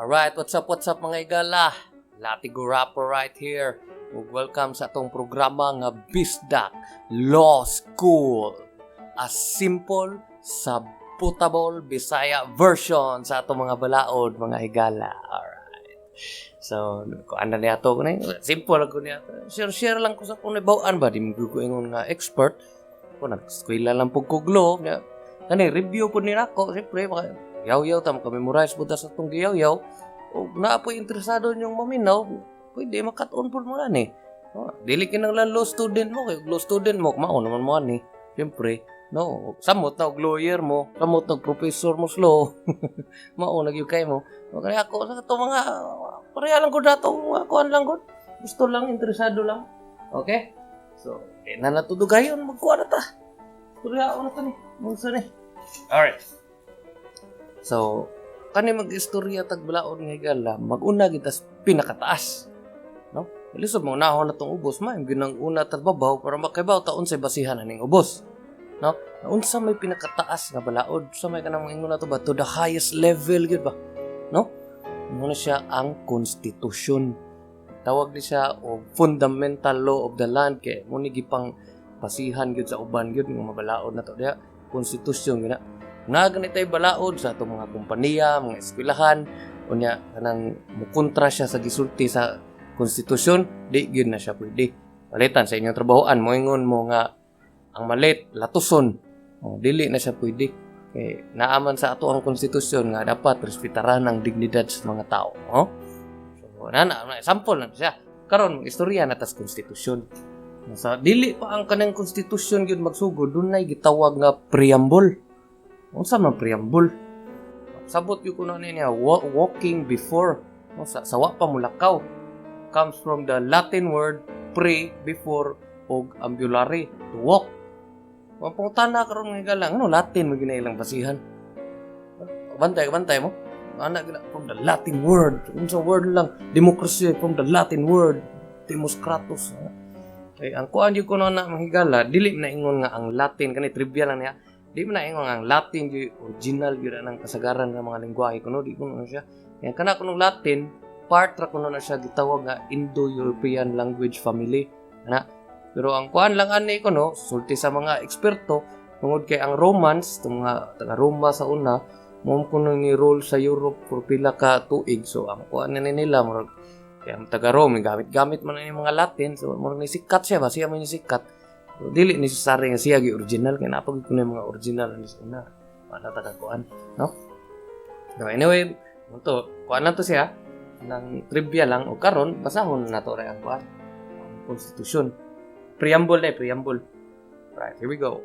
Alright, what's up, mga igala? Latigo Rapper right here. Ug welcome sa atong programa nga Bisdak Law School. A simple, sabotable Bisaya version sa atong mga balaod, mga higala. Alright. So, kung ano niya to, simple lang ko niya. Share-share lang ko sa kung nabawaan ba. Di mo ko ingon nga expert. Kung nag-eskwela lang po kog law. Kani, review po ni nako. Siyempre, maka, yaw-yaw ta, maka-memorize po ta sa itong giyaw-yaw. O naa po interesado niyong maminaw, pwede makat-on po mo na ni. Oh, dili kinahanglan law student mo, kay law student mo, mao naman mo ani. Siyempre, no, samot na og lawyer mo, samot na og professor mo sa law. Mao na gyud kay mo. O, kaya ako sa ato mga pareha lang gud ato, mga kuan lang gud. Gusto lang, interesado lang. Okay? So, eh, na natudugayon, magkuha na ta. Istorya na ta ni. Unsa ni? Alright. So, kani mag-istorya tag balaod nga higala, mag-una kita sa pinakataas. No? Lisod mo unahon na tong ubos, may ginang una tag babaw para makaibaw ta unsay basihan aning ubos. No? Na unsa may pinakataas nga balaod, sa may kanang ingon na to ba, to the highest level gyud ba? No? Muna siya ang konstitusyon. Tawag ni siya og fundamental law of the land kay mo ni gipang basihan gyud sa uban gyud nga mabalaod na to diha, konstitusyon gyud na. Na ganit tay balaod sa atong mga kompanya, mga eskwelahan, unya kanang mukontra siya sa gisulti sa konstitusyon, di gyud na siya pwede. Palitan sa inyong trabahoan, moingon mo nga ang malit latuson. O, dili na siya pwede. Kay naaman sa ato ang konstitusyon nga dapat respetaran ang dignidad sa mga tao. Oh? So, na, example na siya. Karon istorya na tas konstitusyon. Sa dili pa ang kanang konstitusyon gyud magsugod, dunay gitawag nga preamble. Unsa man preamble? Sabot gyud ko na niya, walking before, no, sa sawa pa mulakaw, comes from the Latin word pre, before, og ambulare, to walk. Ang pangutana karon nga galang, ano Latin mo ilang basihan? Bantay bantay mo. Ana gina from the Latin word. Unsa word lang? Democracy from the Latin word demos kratos. Kay ang kuan jud ko na mahigala, dili na ingon nga ang Latin kani, trivia lang niya. Di man na ingon nga ang Latin gyud original gyud ang kasagaran nga mga lengguwahe kuno, di kuno na siya. Kaya kana kunong Latin, part ra kuno na siya gitawag nga Indo-European language family. Ana. Pero ang kuan lang ani kuno, sulti sa mga eksperto, tungod kay ang Romans, itong mga taga Roma sa una, mo kuno ni rule sa Europe for pila ka tuig. So ang kuan ni nila, murag kaya ang taga Rome gamit-gamit man ni mga Latin, so murag ni sikat siya ba, siya man ni sikat. So, dili necessary nga siya gi original kay napag kuno yung mga original ni sa una. Wala ta kuan, no? So anyway, to kuan lang to siya ng trivia lang o karon basahon na to ang kuan, ang konstitusyon. Preamble na eh, preamble. Right, here we go.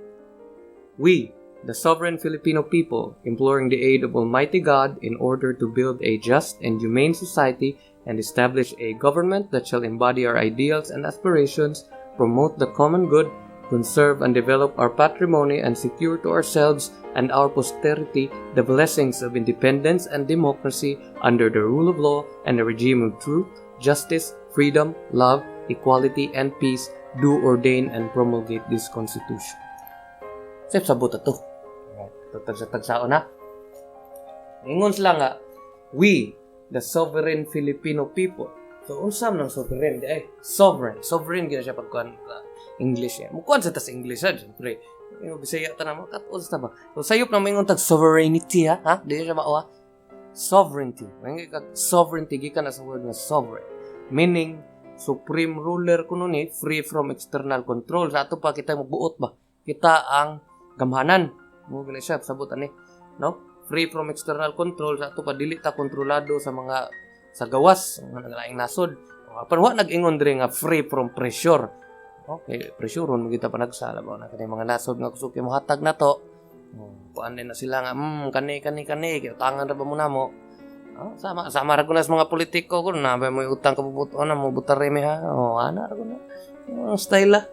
We, the sovereign Filipino people, imploring the aid of Almighty God in order to build a just and humane society and establish a government that shall embody our ideals and aspirations, promote the common good, conserve and develop our patrimony, and secure to ourselves and our posterity the blessings of independence and democracy under the rule of law and a regime of truth, justice, freedom, love, equality, and peace, do ordain and promulgate this Constitution. Sep sabot to. Alright, ito tagsa tagsaon na. Ingon sila nga, we, the sovereign Filipino people. So, unsa man ang sovereign? Di ay, sovereign. Sovereign gyud siya pagkuan English yan. Mukuan sa tas English ha, siyempre. Yung Bisaya ta na, makat-on sa ba? So, sayop na maingon tag sovereignty ha? Ha? Di siya mao ha? Sovereignty. Maingon kag sovereignty, gikan na sa word nga sovereign. Meaning, supreme ruler kuno ni, free from external control. Sa ato pa kita magbuot ba? Kita ang gamhanan. Mo gani siya sabot ani, no? Free from external control, sa ato pa dili ta kontrolado sa mga sa gawas, mga naglaing nasod. Pero wa nag-ingon diri nga free from pressure. Okay, pressure mo kita panagsala ba na kani mga nasod nga kusog kay mohatag na to. Oh, kuan din na sila nga kani kani kani kay utangan ra ba mo namo? Oh, sama sama ra ko na sa mga politiko ko na ba mo utang kabubuton na mo butar mi ha. Oh, ana ra ko na. Oh, style lah.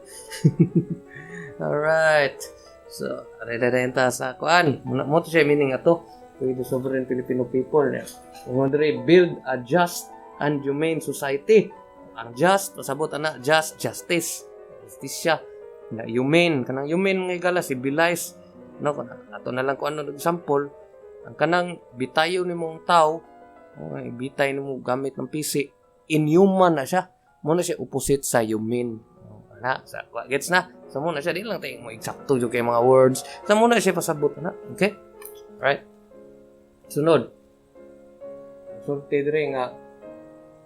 Alright. So, are na ta sa kuan. Muna mo to siya meaning ato. We, the sovereign Filipino people. Kung diri, build a just and humane society. Ang just, pasabot ana, just, justice. Justisya. Na humane, kanang humane nga igala civilized. No, ato na lang kung ano example, ang kanang bitayo ni mong tao Oh, bitay nimo gamit ng PC. Inhuman na siya. Mo na siya opposite sa humane. Oh, ana, sa gets na. So mo na siya, di lang tayo mo eksakto jud kay mga words. So mo na siya pasabot na. Okay? Right? Sunod. Sulti dire nga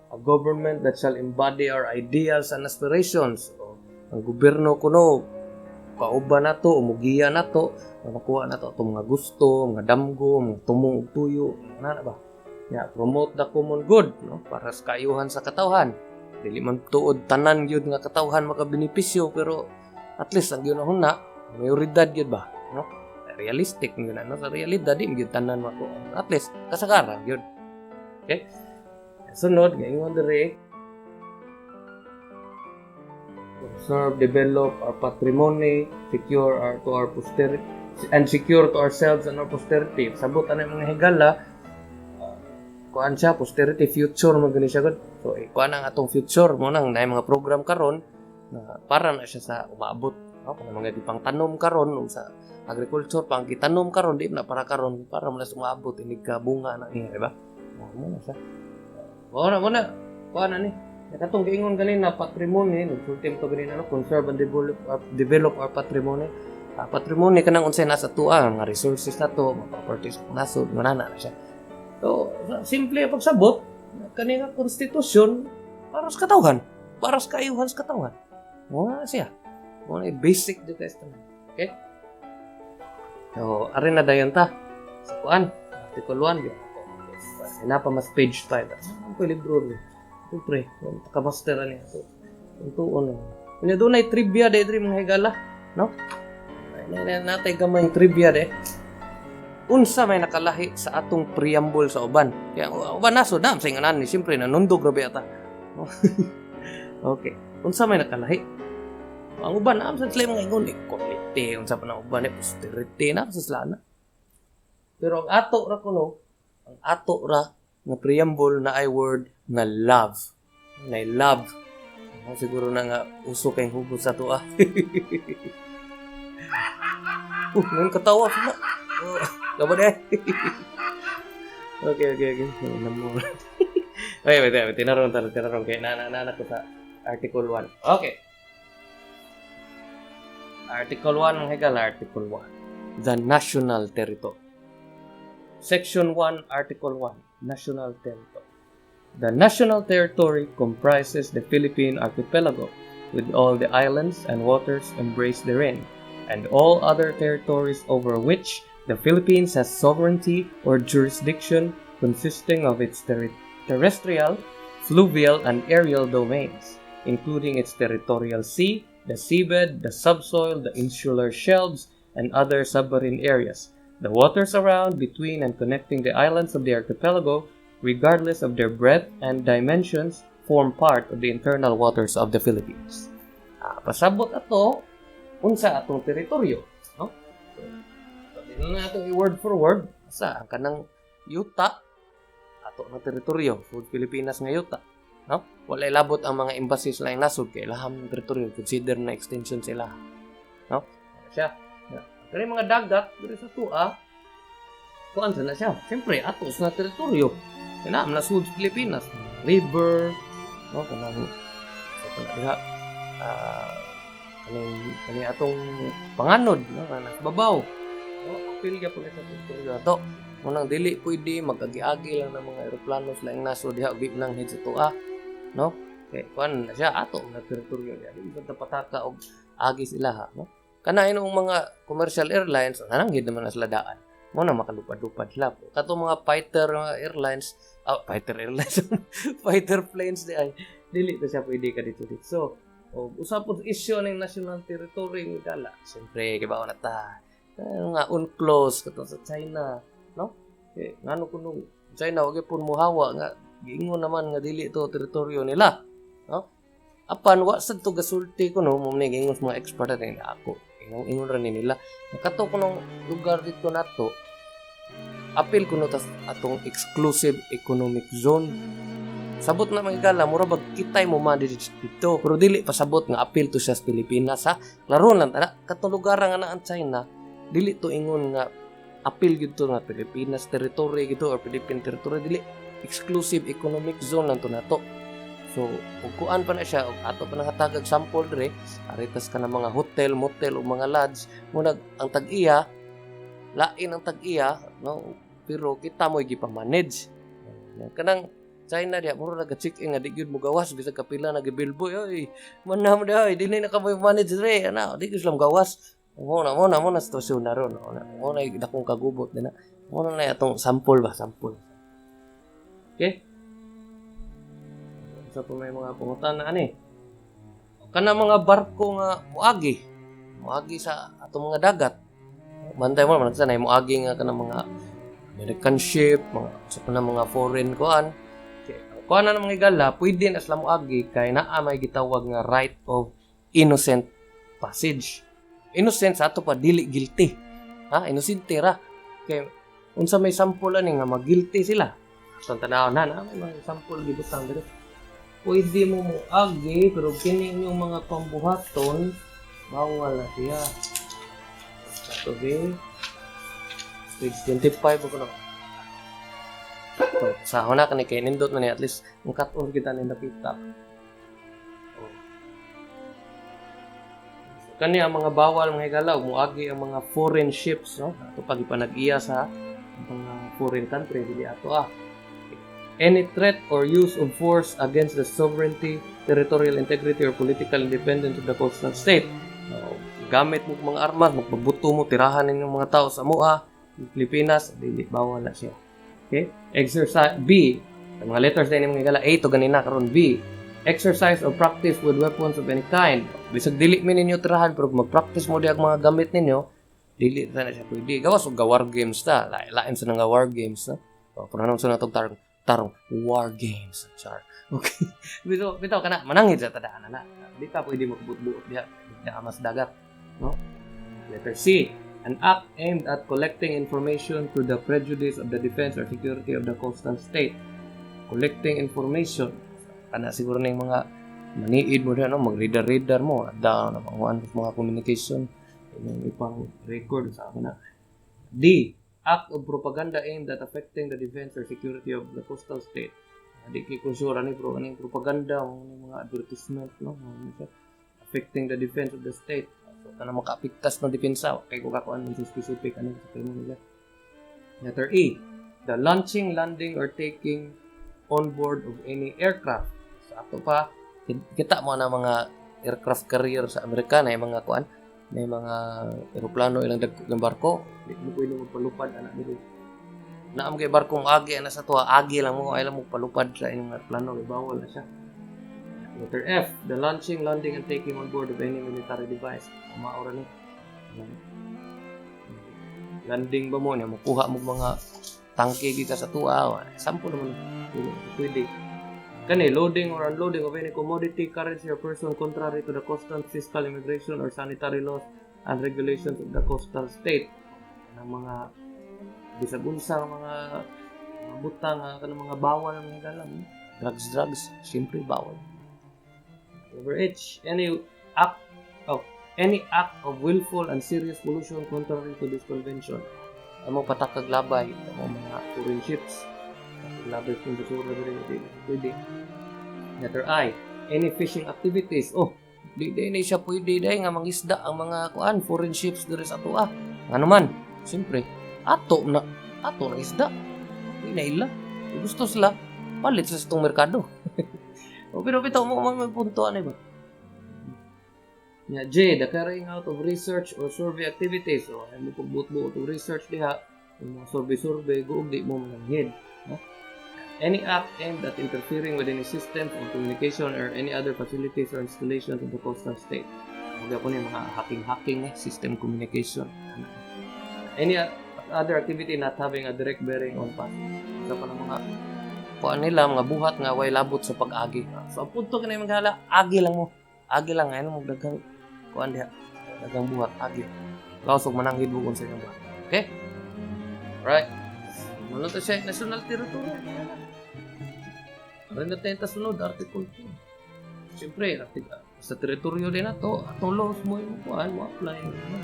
a government that shall embody our ideals and aspirations. O, ang gobyerno kuno kauban nato, umugiya nato, makuha nato atong mga gusto, mga damgo, mga tumong ug tuyo, ana na ba? Ya, promote the common good, no? Para sa kaayuhan sa katawhan. Dili man tuod tanan gyud nga katawhan makabenepisyo, pero at least ang gyud na mayoridad gyud ba, no? Realistic gyud na, no? Sa realidad di gyud tanan makuha. At least kasagaran gyud. Okay? Sunod, gaingon dire, preserve, develop our patrimony, secure our to our posterity, and secure to ourselves and our posterity. Sabot ana mga higala, kuan siya, posterity, future man gani siya gud. So, eh, kuan ang atong future mo nang naay mga program karon na para na siya sa umaabot, no? Kung mga gipang tanom karon o sa agriculture pang gitanom karon, di na para karon, para mo na sa umaabot inig ka bunga na niya, di ba? Mo na siya. Mo na kuan na ni. Katong giingon ganina patrimony, nagsulti to ganina, no, conserve and develop our patrimony. Patrimony kanang unsay nasa tua, mga resources nato, mga properties sa nasod, nga na siya. So, simple ang pagsabot, kani nga konstitusyon para sa katawhan, para sa kaayuhan sa katawhan. Mo na siya. Mo na basic jud kay tanan. Okay? So, ari na dayon ta sa kuan, Article 1 gyud. Na pa mas page 5. Ano ko libro ni? Siyempre, ka-master niya. So, ang tuon. Kunya doon ay trivia de diri, mga higala, no? Na na natay gamay trivia de. Unsa may nakalahi sa atong preamble sa uban? Kaya uban nasod na sa inganan ni, siyempre nanundog ra ata. No? Okay. Unsa may nakalahi? Ang uban na sa sila mga ingon equality, unsa pa na uban eh, posterity na sa sila na. Pero ang ato ra kuno, ang ato ra nga preamble na ay word nga love. Na love. Ano, siguro na nga uso kay hugot sa tuwa. Ngayon katawa sila. Oh, gaba de. Okay. Namo. Okay, wait, wait, tinarong, tinarong, tinarong. Okay, na, na, na, ko sa Article 1. Okay. Article 1, mga higala, Article 1. The National Territory. Section 1, Article 1, National Territory. The national territory comprises the Philippine archipelago, with all the islands and waters embraced therein, and all other territories over which the Philippines has sovereignty or jurisdiction, consisting of its terrestrial, fluvial, and aerial domains, including its territorial sea, the seabed, the subsoil, the insular shelves, and other submarine areas, the waters around, between, and connecting the islands of the archipelago, regardless of their breadth and dimensions, form part of the internal waters of the Philippines. Pasabot ato, unsa atong teritoryo, no? So, di na nato i-word for word, sa ang kanang yuta ato ng teritoryo, so Pilipinas nga yuta, no? Wala ilabot ang mga embassies lang nasod kay ilahang teritoryo, consider na extension sila, no? Siya. Kani mga dagat diri sa tua, kuan sa na siya. Siyempre ato sa teritoryo. Kaya na nasud sa Pilipinas, river, no, kanang sa kana diha, kaning kani atong panganod, no, nga nasa babaw. No, apil gyapon sa teritoryo ato. Munang dili pwede mag-agi-agi lang ng mga eroplano sa laing nasod diha di nang sa tua, no? Kay kuan na siya, ato na teritoryo diha. Dili ba pataka og agi sila ha, no? Kana inong mga commercial airlines, nananghid naman na sila daan. Mo na makalupad-lupad sila. Kato mga fighter airlines, fighter airlines, fighter planes di ay dili to siya pwede ka dito dito. So, o usa po issue ng national territory ng gala. Siyempre, kibaw na ta. Ano nga UNCLOS kato sa China, no? Eh, ngano kuno China wa gyapon mohawa nga giingon naman nga dili to teritoryo nila, no? Apan wa sad to gasulti kuno mo ni giingon sa mga expert na ako. Ingon ingon ra ni nila. Kato kunong lugar dito nato, apil kuno tas atong exclusive economic zone. Sabot na mga gala, mura bag kitay mo manage dito. Pero dili pasabot nga apil to siya sa Pilipinas ha. Laro lang tana katong lugar nga naa ang China, dili to ingon nga apil gyud to nga Pilipinas territory gito or Philippine territory, dili. Exclusive economic zone lang to nato. So, ug kuan pa na siya, ug ato pa nang hatagag sample dire, aritas ka na mga hotel, motel ug mga lodge, muna ang tag-iya, lain ang tag-iya, no? Pero kita mo gipa-manage. Kanang China diya, mura naga-check in nga di gyud mo gawas bisag kapila na gibilboy, oy. Man na mo diha, dili na ka mo manage dire, ana, di gyud sila gawas. Mo na sitwasyon na ron. Mo na dakong kagubot din na. Mo na atong sample ba, sample. Okay? Sa pa may mga pangutana ani. Kana mga barko nga muagi. Muagi sa atong mga dagat. Bantay mo man sa muagi nga kana mga American ship, mga sa kana mga foreign kuan. Okay. Kuan na mga igala, pwede na sila muagi kay naa may gitawag nga right of innocent passage. Innocent sa ato pa, dili guilty. Ha, innocent ra. Kay unsa may sample ani nga mag-guilty sila? Sa tanaw na na may mga sample gibutang diri. Pwede mo muagi, pero kini inyong mga pambuhaton bawal na siya. Okay. Page 25 ako na. So, sa na kani kay nindot man ni, at least ang cut-on kita ni nakita. Oh. So, kani ang mga bawal, mga higala, muagi ang mga foreign ships, no? Ato pag ipanag-iya sa mga foreign country, dili ato ah. Any threat or use of force against the sovereignty, territorial integrity, or political independence of the coastal state. So, gamit mo mga armas, magpabuto mo, tirahan ninyong mga tao sa mua, Pilipinas, dili, bawal na siya. Okay? Exercise B. Ang mga letters din mga higala, A to ganina karon B. Exercise or practice with weapons of any kind. Bisag dili mi ninyo tirahan, pero mag-practice mo di ang mga gamit ninyo, dili na siya pwede. Gawas og war games ta. Lain sa nga war games, no? So, kung anong sa natong tarong, tarong war games. Char. Okay. Bitaw, bitaw kana manangid sa tadaan na. Di ka pwede magbuot-buot diha. Di mas dagat, no? Letter C. An act aimed at collecting information to the prejudice of the defense or security of the coastal state. Collecting information. Kana siguro na yung mga maniid mo diha, no? Mag-radar-radar mo. Da, na mga communication. Yung ipang record sa ako na. D. Act of propaganda aimed at affecting the defense or security of the coastal state. Di kay ko sure ani, pero aning propaganda mo mga advertisement, no, mga affecting the defense of the state. So kana makaapektas ng depensa kay ko kakuan sa specific ano sa termo nila. Letter E. The launching, landing, or taking on board of any aircraft. Sa ato pa, kita mo na mga aircraft carrier sa Amerika na yung mga kuan, may mga eroplano ilang dagko ng barko, di mo pwede magpalupad anak diri. Naam kay barkong agi ana sa tuwa, agi lang mo, ay lang mo palupad sa inyong eroplano kay bawal na siya. Letter F, the launching, landing, and taking on board of any military device. Maura ni. Landing ba mo niya, makuha mo mga tangke gikan sa tuwa, sample naman, pwede. Kani, loading or unloading of any commodity, currency, or person contrary to the customs, fiscal, immigration, or sanitary laws and regulations of the coastal state. Ang mga bisag unsa mga butang nga kanang mga bawal ang mga galam. Drugs, drugs, siyempre bawal. Number H, any act of willful and serious pollution contrary to this convention. Amo patakag labay, amo mga foreign ships. Labay kung basura diri, di pwede. Letter I, any fishing activities. Oh, di di ni siya pwede dai nga mangisda ang mga kuan foreign ships diri sa atoa. Ngano man, siyempre ato na isda. Di na ila. Kung gusto sila, palit sa itong merkado. O, pero bitaw mo may punto ano ba? Nya J, the carrying out of research or survey activities. So, ay mo pagbuot-buot og research diha, yung mga survey-survey, guog di mo mananghid. No? Any act aimed at interfering with any systems of communication or any other facilities or installations of the coastal state. Mga po ni mga hacking-hacking eh, system communication. Any other activity not having a direct bearing on passage. Sa pa ng mga kuan nila, mga buhat nga way labot sa pag-agi. So, ang punto kini, mga hala, agi lang mo. Agi lang, ngayon mo daghang kuan diha. Daghang buhat, agi. Laos og mananghid mo sa inyong buhat. Okay? Right. Muna to siya, national territory. Rin na tayo sunod, Article 2. Siyempre, article, sa teritoryo din na to, atong laws mo yung kuan, mo apply. Ano.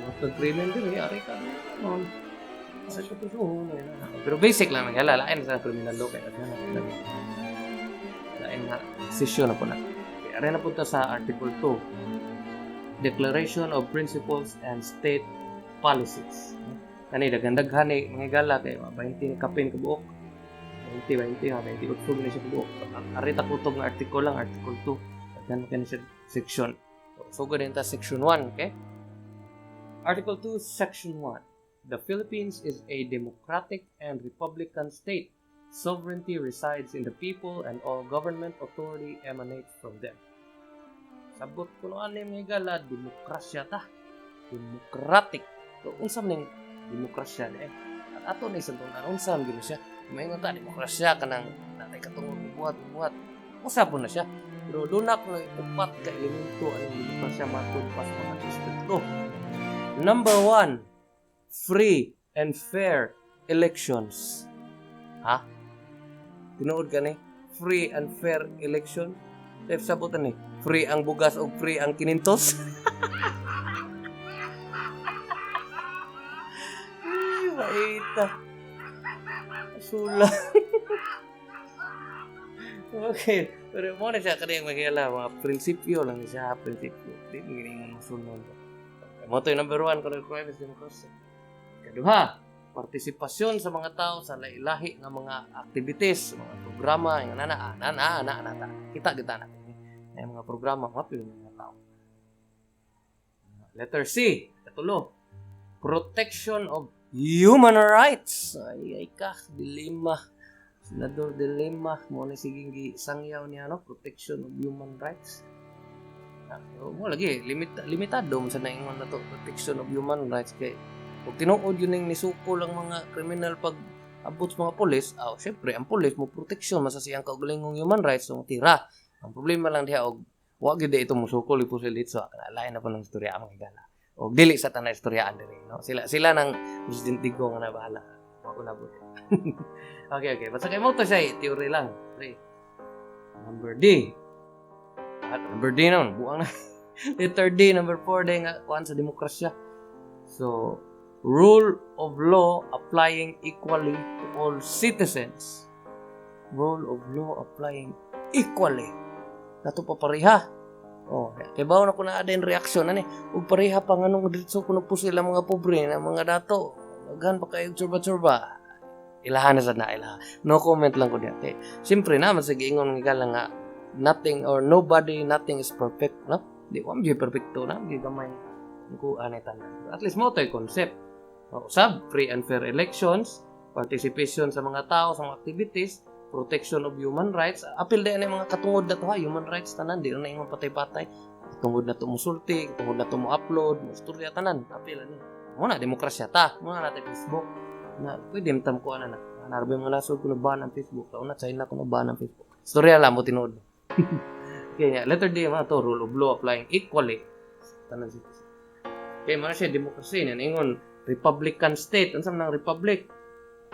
Mga pag-krimen din, eh, ari ka. Ano. Sa kapuso, pero basic lang mga lain sa criminal law kay na lain nga session na po na. Okay, are na punta sa Article 2. Declaration of Principles and State Policies. Kani daghan-daghan ni mga gala kay mga 20 ni kapin kabuok. 20, 20, nga 28 ni siya kabuok. Ari ta kutob nga article lang, Article 2. Daghan kani siya section. So, sugod din ta Section 1, okay? Article 2, Section 1. The Philippines is a democratic and republican state. Sovereignty resides in the people and all government authority emanates from them. Sabot ko no ano mga higala, demokrasya ta. Democratic. So, unsa man ning demokrasya eh? At ato na isang tungkol, unsa man gyud siya? Maingon ta demokrasya kanang natay katungod buhat buhat. Usa po na siya. Pero doon na kuno upat ka elemento ang demokrasya matod pa sa mga eksperto. Number 1, free and fair elections. Ha? Tinuod ka ni? Free and fair election? Dahil sabutan ni, free ang bugas o free ang kinintos? Ay, maita. Sula. Okay. Pero mo na siya kaniyang magkila, mga prinsipyo lang siya, prinsipyo. Di mo giningon mosunod. Mo to yung number 1 kung requirements democracy. Kaduha, partisipasyon sa mga tao sa lahi-lahi nga mga activities, mga programa, nga nana, nana, nana, nana, kita kita natin. Ay mga programa, mapil mga tao. Letter C, katulo, protection of human rights. Ay, ay ka, dilema. Senador Dilema, mo na siging gisangyaw niya, no? Protection of human rights. So, mo lagi, limitado mo sa naingon na to, protection of human rights. Kay, kung tinuod yun yung nisukol ang mga kriminal pag abot sa mga pulis, aw, syempre, ang pulis mo protection, masasiyang kaugalingong human rights, so tira. Ang problema lang diha, og wa gyud ito musukol ipusil dito, so, lain na po ng istorya ang mga higala. Og dili sa tanay istoryaan diri, no? Sila nang President Digong nga nabahala. Wa ko nabot. Okay. Basta kay mo to siya, theory lang. Okay. Number D. At number D naman, buang na. Letter D, number 4 day nga kuan sa demokrasya. So, rule of law applying equally to all citizens. Rule of law applying equally. Nato pa pareha. Oh, kay bawo na ko na adin reaksyon ani. Ug pareha pa nganong diretso kuno po sila mga pobre na mga dato. Daghan pa kayo tsurba-tsurba. Ilahan na sad na ilaha. No comment lang ko diya. Kay siyempre naman sa giingon nga lang nga nothing or nobody, nothing is perfect, no? Di wa man perfecto na, di gamay ko anay tanan. At least mo to'y concept. O, usab, free and fair elections, participation sa mga tao sa mga activities, protection of human rights. Apil din ang mga katungod na to ha, human rights tanan, di na ingon patay-patay. Katungod na to musulti, katungod na to mo upload, mo istorya tanan, apil ani. Mo na demokrasya ta, mo na natin Facebook. Na pwede tam ko ana na. Narbe mga nasod kuno ban ang Facebook. Kauna China kuno ban ang Facebook. Istorya lang mo tinuod. Okay, letter D mga to, rule of law applying equally tanan citizen. Okay, mo na siya democracy na ingon republican state. Unsa man ang republic?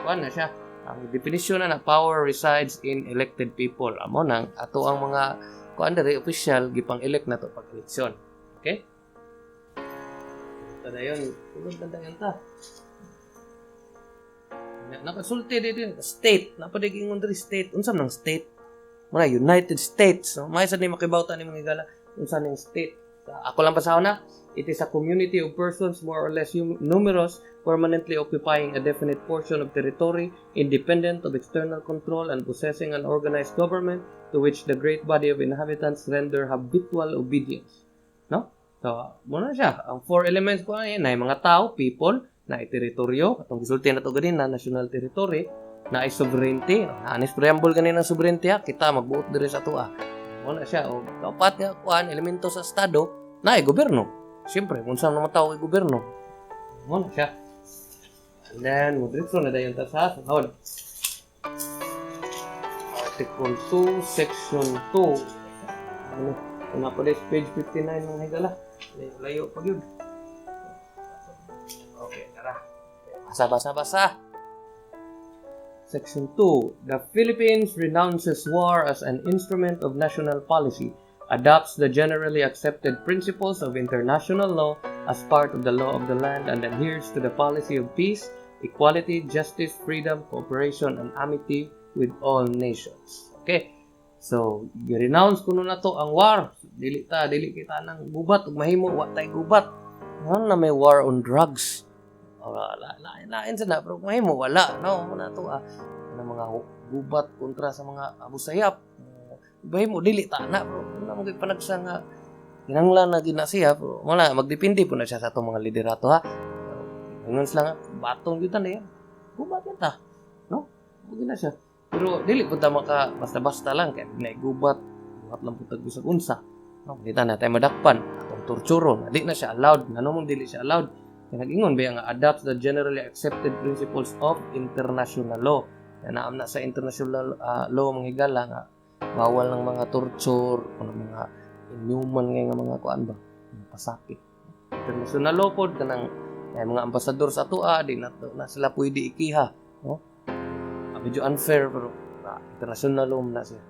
Kuan na siya. Ang definition na power resides in elected people. Amo nang ato ang mga kuan diri official gipang-elect na to pag eleksyon. Okay? Tada yun, sulod na dayon ta. Nakasulti dito yun, state. Napadig ingon diri state. Unsa man ang state? Muna United States. No? May sad ni makibawta ni mga higala. Unsa ning state? Ako lang basahon na. It is a community of persons more or less numerous, permanently occupying a definite portion of territory, independent of external control and possessing an organized government to which the great body of inhabitants render habitual obedience. No? So, muna siya. Ang four elements ko ay na mga tao, people, na teritoryo, atong gisulti na to ganin na national territory, na ay sovereignty, anis preamble ganin ang sovereignty ha, kita magbuot diri sa ato ah. Muna siya, o dapat nga kuan elemento sa estado na ay gobyerno. Siyempre, kung saan naman tao ay gobyerno. Muna siya. And then, mo na dayon ta sa sunod. Article 2, Section 2. Ano, una pa page 59 ng higala. Layo pa yun. Okay, tara. Basa, basa, basa. Section 2. The Philippines renounces war as an instrument of national policy, adopts the generally accepted principles of international law as part of the law of the land, and adheres to the policy of peace, Equality, justice, freedom, cooperation, and amity with all nations. Okay? So, gi-renounce kuno nato ang war. Dili ta, dili kita nang gubat ug mahimo wa tay gubat. Ngano na may war on drugs? Wala, lain lain sa na, pero mahimo wala, no? Mo na to ah. Ano mga gubat kontra sa mga Abu Sayyaf. Mahimo dili ta na, pero na mo panagsa nga kinahanglan na gina siya, pero wala, magdepende po na siya sa atong mga liderato, ha. Ingon sila nga batong gyud ta niya. Gubat ta. No? Mo na siya. Pero dili pud ta maka basta-basta lang kay na gubat, buhat lang pud tag bisag unsa. No, di ta na tayo madakpan atong torturo na di na siya allowed. Ngano mong dili siya allowed? Kay nag-ingon ba nga adopts the generally accepted principles of international law. Kaya naam na sa international law, mga higala, nga bawal ng mga torture o ng mga inhuman nga mga kuan ba, mga pasakit. International law pod kanang kay mga ambasador sa atoa di na, na sila pwede ikiha, no? Medyo unfair, pero international law na siya.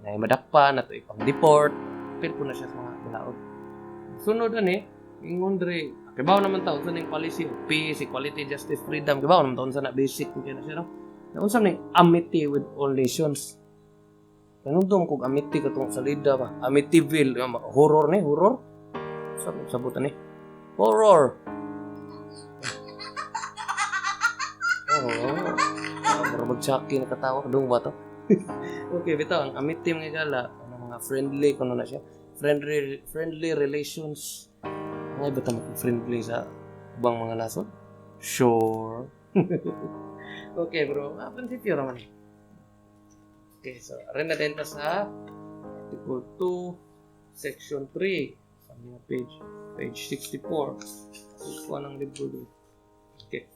Na madakpan nato, ipang deport, apil po na siya sa mga balaod. Sunod ani, ingon diri, kibaw naman ta unsa ning policy of peace, equality, justice, freedom, kibaw naman ta unsa na basic kung na siya, no? Na unsa ning amity with all nations? Kanundong kog amity katong salida ba? Amityville, horror ni, horror. Sa sabutan ni. Horror. Oh, mura mag-chucky na katawa. Kadung ba to? Okay, bitaw ang amity, mga gala, ano, mga friendly kuno na siya. Friendly friendly relations. Mga iba ta friendly sa ubang mga nasod? Sure. Okay, bro. Prinsipyo raman. Okay, so rin na din ta sa Article 2, Section 3. Sa mga page, page 64. Kuha ng libro doon. Okay.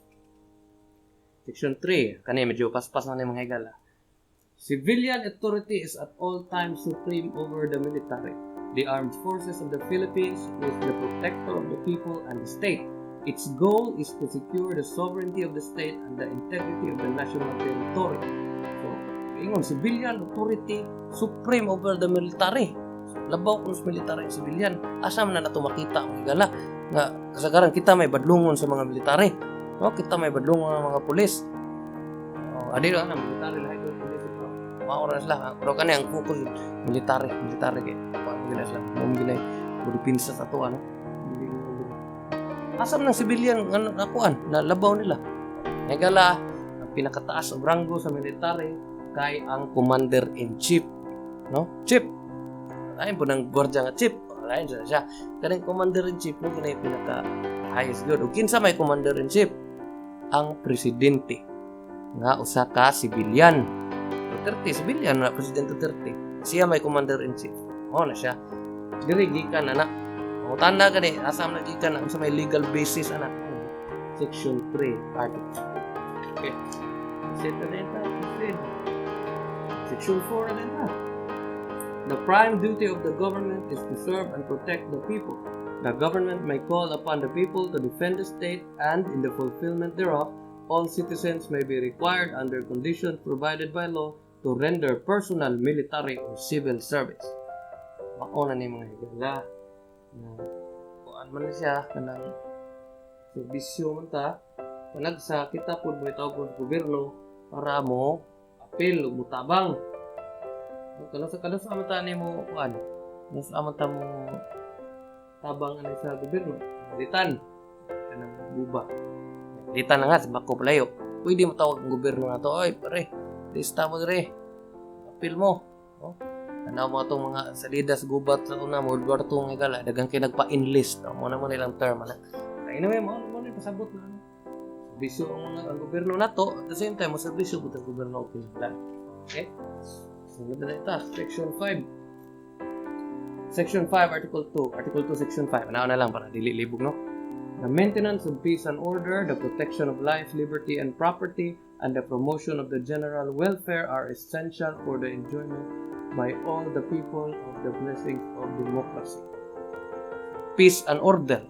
Section 3. Kani medyo paspas na ni, mga higala. Civilian authority is at all times supreme over the military. The armed forces of the Philippines is the protector of the people and the state. Its goal is to secure the sovereignty of the state and the integrity of the national territory. So, ingon, civilian authority supreme over the military. So, labaw kun sa military ang civilian. Asa man na nato makita, mga higala, nga kasagaran kita may badlungon sa mga military? No, kita may badlungon ng mga pulis. Oh, adi na military lahi ko pulis, pero mao ra sila. Pero kani ang focus military, military kay kuan gina sila. Mo gina mo depensa sa ato, ano. Asa man ang civilian nga nakuan na labaw nila? Higala, ang pinakataas og ranggo sa military kay ang commander in chief, no? Chief. Lain po ng gwardiya nga chief. Lain siya siya. Kaning commander in chief mo gina pinaka highest good. Ug kinsa may commander in chief? Ang presidente nga usa ka civilian. Duterte, civilian na President Duterte. Siya may commander in chief. Mao na siya. Diri gikan ana. Pangutana gani, asa man na gikan na, unsa may legal basis ana? Section 3 article. Okay. Proceed na din ta. Proceed. Section 4 na din ta. The prime duty of the government is to serve and protect the people. The government may call upon the people to defend the state and, in the fulfillment thereof, all citizens may be required under conditions provided by law to render personal, military, or civil service. Mao na ni, mga higala, na kuan man na siya kanang serbisyo man ta, panagsa kita pud mo tawag sa gobyerno para mo apil ug motabang. Kano sa kano sa ta ni mo kuan? Mas man ta mo tabang ani sa gobyerno. Litan kanang guba. Litan na nga sa Bako palayo. Pwede mo tawag ang gobyerno na to, "Oy, pare, lista mo dire. Apil mo." No? Tanaw mo itong mga salidas gubat sa una, World War II nga gala, dagang kay nagpa-enlist. No? Mo na mo nilang term. Ana. Anyway, mo na pasabot na. Ano. Serbisyo ang mga ang gobyerno nato, at the same time, mo serbisyo pud ang gobyerno og kinahanglan. Okay? Sunod na ita, Section 5. Section 5, Article 2. Article 2, Section 5. Ano na lang para dili libog, no? The maintenance of peace and order, the protection of life, liberty, and property, and the promotion of the general welfare are essential for the enjoyment by all the people of the blessings of democracy. Peace and order.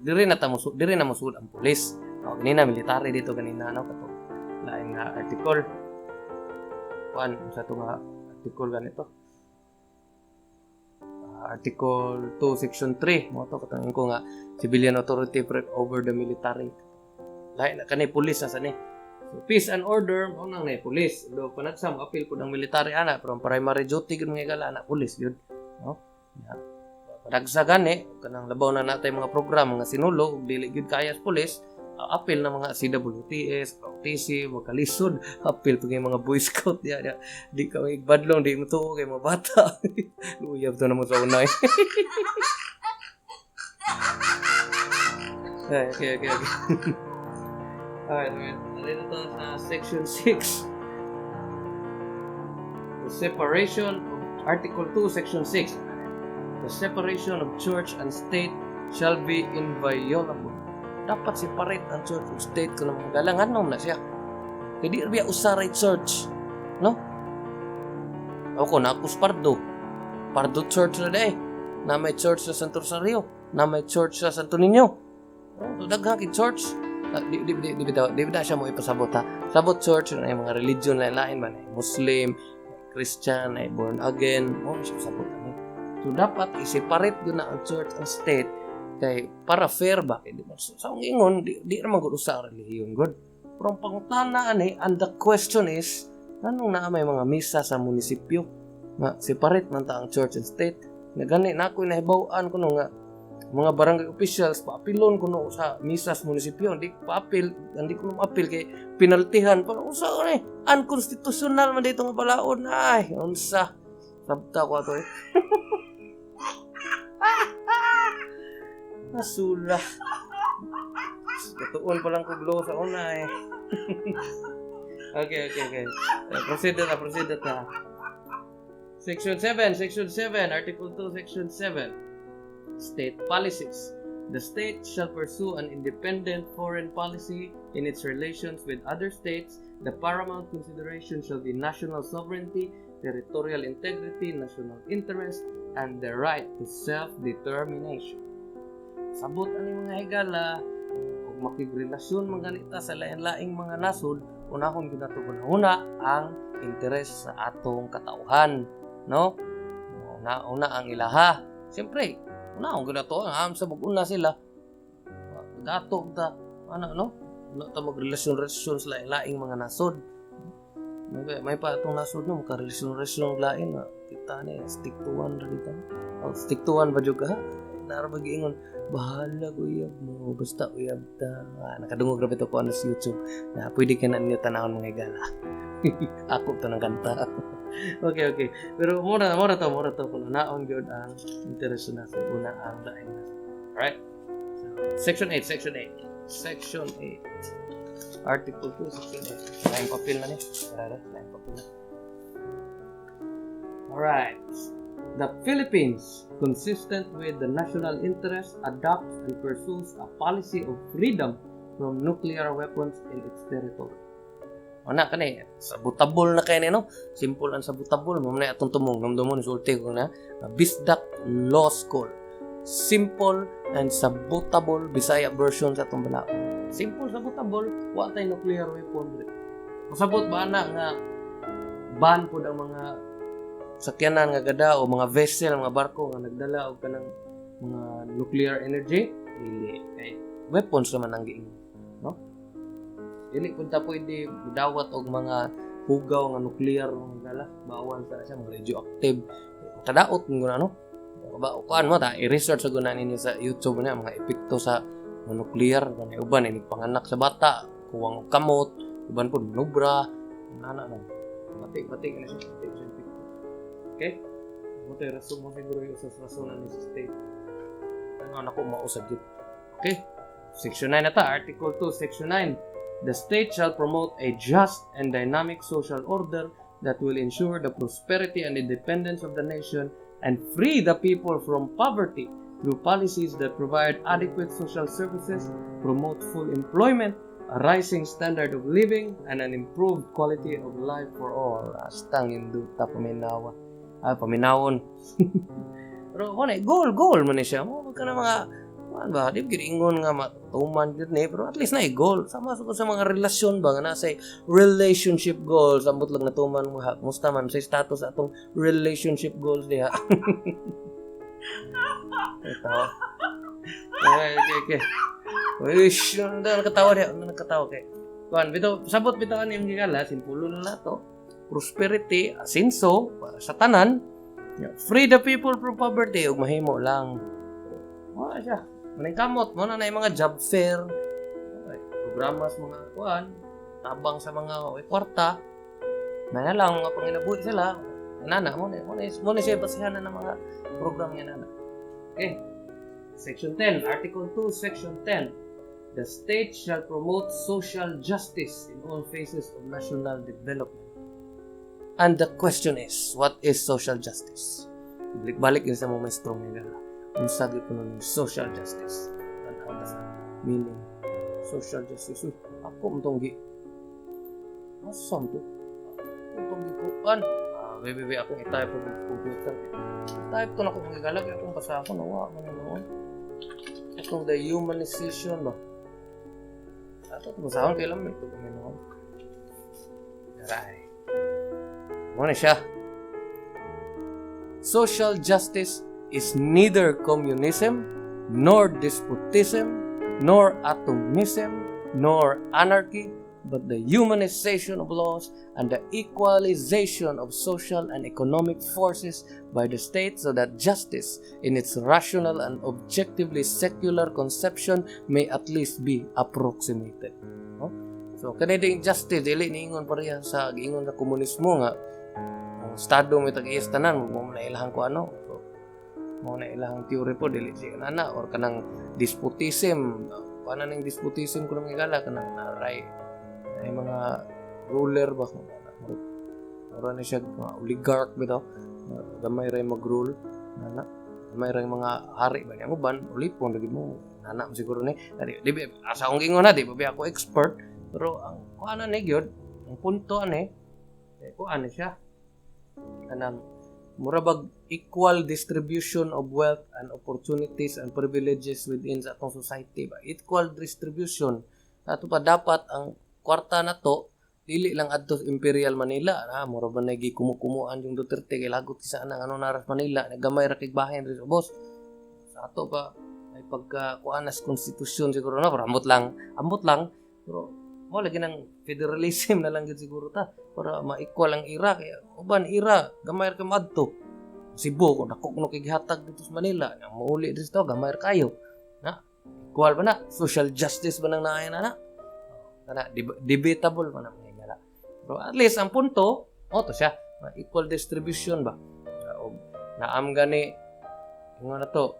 Diri na mosud ang pulis. No, ganina military dito ganina, no, kato lain nga article. Kuan sa to nga article ganito. Article 2 Section 3 mo to katong ko nga civilian authority over the military. Lahi na kani, pulis na sa ni. So, peace and order, mao nang na pulis. Do panagsa mo apil pud ang military ana, pero ang primary duty gud, mga higala, ana pulis gyud, no? Yeah. Panagsa gani kanang labaw na natay mga program, mga sinulog, ug dili gyud kaya sa pulis, apil na mga CWTS, OTC, makalisod, apil pag yung mga Boy Scout diya, diya. Di ka magbadlong, di mo tuo kay mga bata. Luyab to na mo sa unay. Ay, okay. Alright. Dito to sa Section 6. The separation of Article 2, Section 6. The separation of church and state shall be inviolable. Dapat separate ang church and state kung mga galangan na siya. Kaya di biya usaray church. No? Ako na ako Pardo. Pardo Church na day. Na may church sa Santo Rosario. Na may church sa Santo Niño. Oh, daghang kay church. Ah, di di di di di, di, di siya mo ipasabot ha. Sabot church na mga religion na lain man, Muslim, Christian, ay born again, mo siya pasabot ani. So dapat i-separate gyud na ang church and state kay para fair ba kay di ba? So, sa akong ingon, di ra man gud usa ang relihiyon gud. Pero ang pangutana ani, and the question is, nganong naa may mga misa sa munisipyo nga separate man ta ang church and state? Nga gani na ako'y nahibaw-an kuno nga mga barangay officials paapilon kuno sa misa sa munisipyo, hindi paapil, hindi kuno maapil kay penaltihan pa. Unsa ni, unconstitutional man dito nga balaod? Ay, unsa, sabta ko ato eh. Nasula. Tuon pa lang ko glow sa una eh. Okay. Proceed na, proceed na. Section 7, Section 7, Article 2, Section 7. State policies. The state shall pursue an independent foreign policy in its relations with other states. The paramount consideration shall be national sovereignty, territorial integrity, national interest, and the right to self-determination. Sabot ani, mga higala, ug makigrelasyon man ganita sa lain-laing mga nasod, unahon gyud nato una ang interes sa atong katauhan, no? Una, una ang ilaha. Siyempre, unahon gyud nato ang sa una sila. Gato ta ano, no? Wala ta magrelasyon-relasyon sa lain-laing mga nasod. May pa atong nasod, no, makarelasyon-relasyon lain na kita ni stick to one ra dito. Oh, stick to one ba jud ka? Nara ba giingon, bahala ko uyab mo, basta uyab ta. Ah, nakadungog ra bitaw ko ano sa YouTube na pwede ka na ninyo tanawon, mga higala. Ako to ng kanta. Okay. Pero mura to kung naon gyud ang interes na sa una ang lain na. Alright? So, Section 8, Section 8. Section 8. Article 2, Section 8. Laing papel na ni. Tara, laing papel na. Alright. The Philippines, consistent with the national interest, adopts and pursues a policy of freedom from nuclear weapons in its territory. Una kani, sabotable na kay ni, no? Simple ang sabotable mo na atong tumong namdumon sulti ko na Bisdak Law School. Simple and sabotable Bisaya version sa atong balaod. Simple, sabotable, wa tay nuclear weapon diri. Pasabot ba na nga ban pud ang mga sakyanan nga gada o mga vessel, mga barko nga nagdala og kanang mga nuclear energy? Dili kay weapons naman ang giingon, no? Dili pud ta pwede dawat og mga hugaw nga nuclear nga dala, bawal sa siya, mga radioactive, kadaot mo na, no ba? Kuan mo ta, i-research sa guna ninyo sa YouTube na mga epekto sa mga nuclear kanay uban ini panganak sa bata kuwang og kamot, uban pud manubra ana na. Pati pati kana siya, pati siya epekto. Okay, mo tayo rason mo siguro yung sa rason ni sa state ano nako mausad gyud. Okay, Section 9 na ta. Article 2, Section 9. The state shall promote a just and dynamic social order that will ensure the prosperity and independence of the nation and free the people from poverty through policies that provide adequate social services, promote full employment, a rising standard of living, and an improved quality of life for all. Astang induta paminawa. Ah, paminawon. Pero kung goal, goal man ni siya. Mo ka na mga man ba, di ba ingon nga matuman gyud ni, pero at least na goal. Sama sa mga relasyon ba nga nasa relationship goals, ambot lang natuman mo ha. Musta man sa status atong relationship goals diha? Ito. Okay. Uy, ano nakatawa diha, ano nakatawa kay. Kuan, bitaw, sabot bitaw ani yung gigala, simpulo na nato. Prosperity, asenso para sa tanan. Free the people from poverty ug mahimo lang. Wala siya. Manay kamot mo na yung mga job fair, ay, programa sa mga kuan, tabang sa mga way kwarta. Na lang mga panginabuhi sila. Nana mo na siya basihan na ng mga program nga nana. Okay. Section 10, Article 2, Section 10. The state shall promote social justice in all phases of national development. And the question is, what is social justice? Balik-balik yun sa mga maestro nga gala. Unsa gyud kuno ning social justice? Tan-aw ta sa meaning social justice. Uy, ako man tong gi. Asa man to? Ako tong gikuan. Ah, baby, baby, akong i-type sa computer. Type to na ko mga gala, kaya akong basahon, nawa man noon. Atong the humanization ba? Ato ito basahon kay lamig ito Panginoon. Aray. Mao na siya. Social justice is neither communism, nor despotism, nor atomism, nor anarchy, but the humanization of laws and the equalization of social and economic forces by the state so that justice in its rational and objectively secular conception may at least be approximated. No? So, kani ding justice, dili niingon pareha sa giingon sa komunismo nga ang estado may tag-iyas tanan, mo na ilahang ko ano. So, mo na ilahang theory po, dili siya nana or kanang despotism. Paano ning despotism ko nang gala kanang naray ay mga ruler ba kung mura na siya mga oligarch bitaw, gamay ra mag-rule nana, gamay ra mga hari ba niya uban ulipon lagi mo nana mo siguro ni di, di asa akong gingon na di ba ako expert, pero ang kuan ni gyud ang punto ani eh, kuan ni siya kanang mura bag equal distribution of wealth and opportunities and privileges within sa atong society ba. Equal distribution ato pa, dapat ang kwarta na to dili lang adto sa Imperial Manila na mura ba nagi kumukuhaan yung Duterte kay lagot sa anang ano naras Manila, nagamay ra kay bahin ri boss sa ato pa ay pagka kuan as konstitusyon siguro na, pero ambot lang, ambot lang, pero mo lagi ng federalism na lang gid siguro ta para ma-equal ang ira kay uban ira gamay ra kay moadto Cebu kung dako kuno kay gihatag dito sa Manila, ang muuli dito gamay ra kayo na equal ba na social justice ba nang naay na na kana debatable pa na mga higala, pero at least ang punto o to siya ma equal distribution ba. Og naam gani ingon na to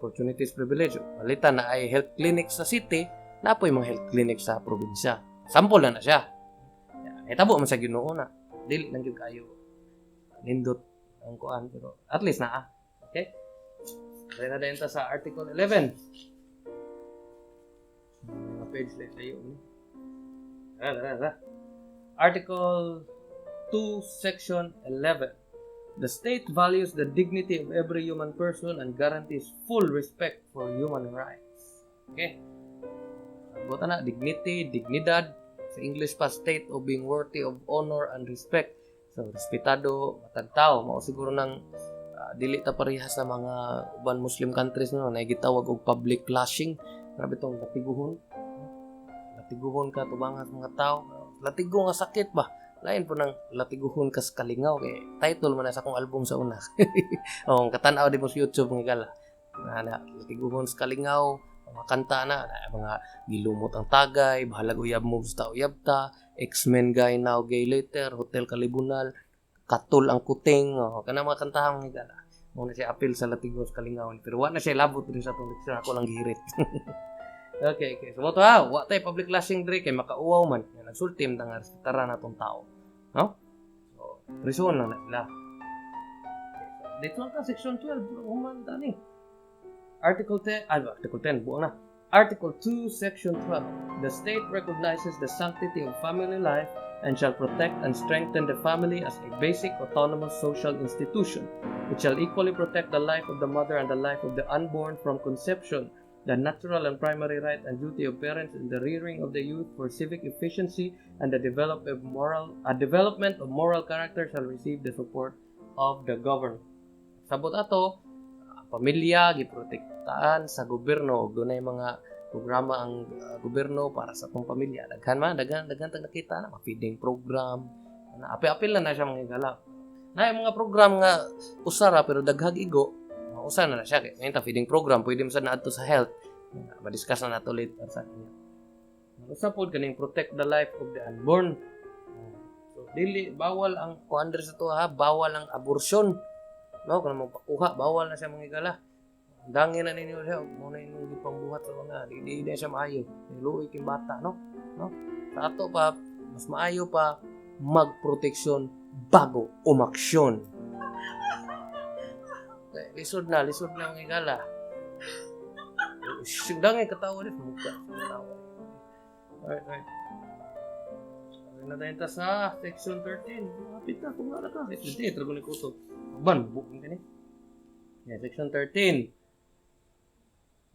opportunities, privilege, palitan na ay health clinic sa city na po'y mga health clinic sa probinsya. Sample na na siya. Hitabo man sa Ginoo na dili lang gyud kayo nindot ang kuan, pero at least naa. Okay. Dali na din ta sa Article 11. Mga page lang tayo ni. Tara, tara, tara. Article 2, Section 11. The state values the dignity of every human person and guarantees full respect for human rights. Okay? Buta na, dignity, dignidad. Sa English pa, state of being worthy of honor and respect. So, respetado, matag tao. Mao siguro nang dili ta pareha sa mga uban Muslim countries, no, na gitawag og public lashing. Grabe tong latiguhon. Latiguhon ka tubangan sa mga tao. Latigo nga sakit ba? Lain po nang latiguhon ka sa kalingaw kay title man na sa akong album sa una. Oh, katanaw di mo sa YouTube nga gala. Na, na latiguhon sa kalingaw, mga kanta na, na mga gilumot ang tagay, bahalag uyab mo basta uyab ta, X-Men guy now gay later, Hotel Kalibunal, Katol ang kuting, oh, kana mga kantahang nga gala. Mo na siya appeal sa latigo sa kalingaw, pero wa na siya labot din sa atong leksyon, ako lang gihirit. Okay. So, mo to ha, wa tay public lashing diri kay makauwaw man. Nga nagsulti man nga respetara na atong tao. No? So, prison lang na sila. Okay, so, dito lang ta, Section 12, human tani. Article 10, ah, Article 10, buo na. Article 2, Section 12. The state recognizes the sanctity of family life and shall protect and strengthen the family as a basic autonomous social institution. It shall equally protect the life of the mother and the life of the unborn from conception, the natural and primary right and duty of parents in the rearing of the youth for civic efficiency and the development of moral character shall receive the support of the government. Sabot ato, ang pamilya giprotektahan sa gobyerno ug dunay mga Programa ang gobyerno para sa atong pamilya. Daghan man, daghan daghan tag nakita na mga feeding program. Na apil-apil na na siya, mga higala. Na yung mga program nga usa ra pero daghag igo, usa na na siya kay ngayon ta feeding program pwede mo sa naadto sa health. Ma-discuss na nato later sa inyo. Usa pod kaning protect the life of the unborn. So dili bawal ang kuan diri sa tuwa ha, bawal ang abortion. No, kung magpakuha, bawal na siya, mga higala. Dangin na ninyo siya, mo na inyong gipambuhat sa mga, di, di na siya maayo. Luoy king bata, no? No? Sa ato pa, mas maayo pa magproteksyon bago umaksyon. Okay, lisod na mga higala. Dangin katawa din, muka. Katawa. Alright. Sabi na tayo ta sa section 13. Hapit na, kung na ka. Section 13, trago ni kutob. Ban, buking ka ni. Yeah, section 13.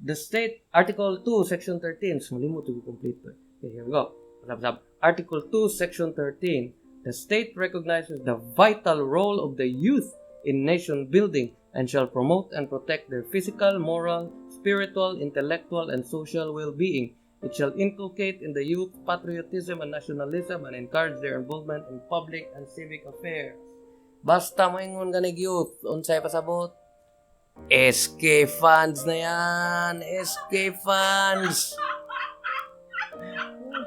The state, Article 2, Section 13. So, malimot to complete to. Okay, here we go. Sab, sab. Article 2, Section 13. The state recognizes the vital role of the youth in nation building and shall promote and protect their physical, moral, spiritual, intellectual, and social well-being. It shall inculcate in the youth patriotism and nationalism and encourage their involvement in public and civic affairs. Basta moingon ganig youth, unsay pasabot? SK funds na yan! SK funds!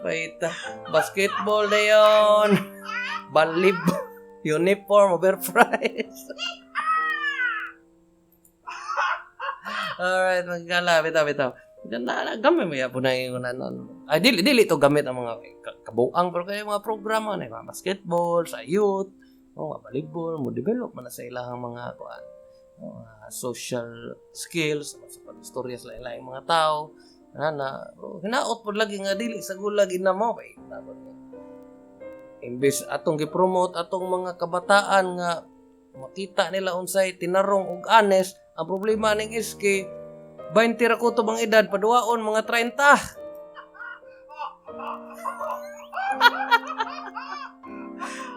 Paita. Basketball na yon. Balib. Uniform, overprice. Alright, magkala. Bitaw, bitaw. Na, gamit mo po na yung ano. Ay, dili, dili to gamit ang mga kabuang, pero kaya mga programa na mga basketball, sa youth, oh, mga volleyball, mo develop man na sa ilang mga kuan, mga social skills, sa pag-istorya sa lain mga tao. Na, na, oh, hinaot po lagi nga dili sa gulag ina mo kay imbes atong gi-promote atong mga kabataan nga makita nila unsay tinarong ug honest. Ang problema ning SK, 20 ra kutob ang edad, paduwaon mga 30.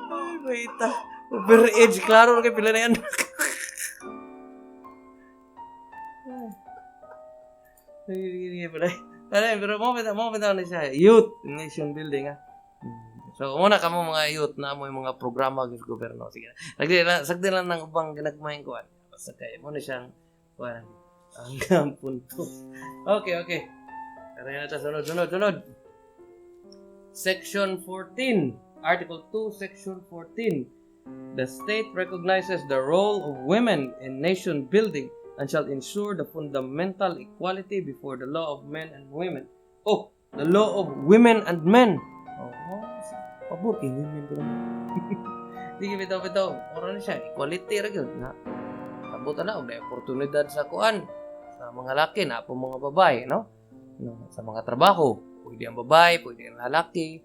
Ay, baita. Overage, klaro na kay pila na yan. Ay, pero mo bitaw na siya. Youth nation building ah. So muna kamo mga youth na mo yung mga programa sa gobyerno. Sige. Sagdi lang, sagdi lang ng ubang ginagmayng kuan. Basta kay mo na siyang kuan ang punto. Okay. Tara na ta, sunod, sunod, sunod. Section 14. Article 2, Section 14. The state recognizes the role of women in nation building and shall ensure the fundamental equality before the law of men and women. Oh, the law of women and men. Oh, pabor kay women ko naman. Sige, bitaw, bitaw. Ora na siya, equality ra gyud na. Sabot na og oportunidad sa kuan sa mga laki na po mga babae, no? No, sa mga trabaho, pwede ang babae, pwede ang lalaki.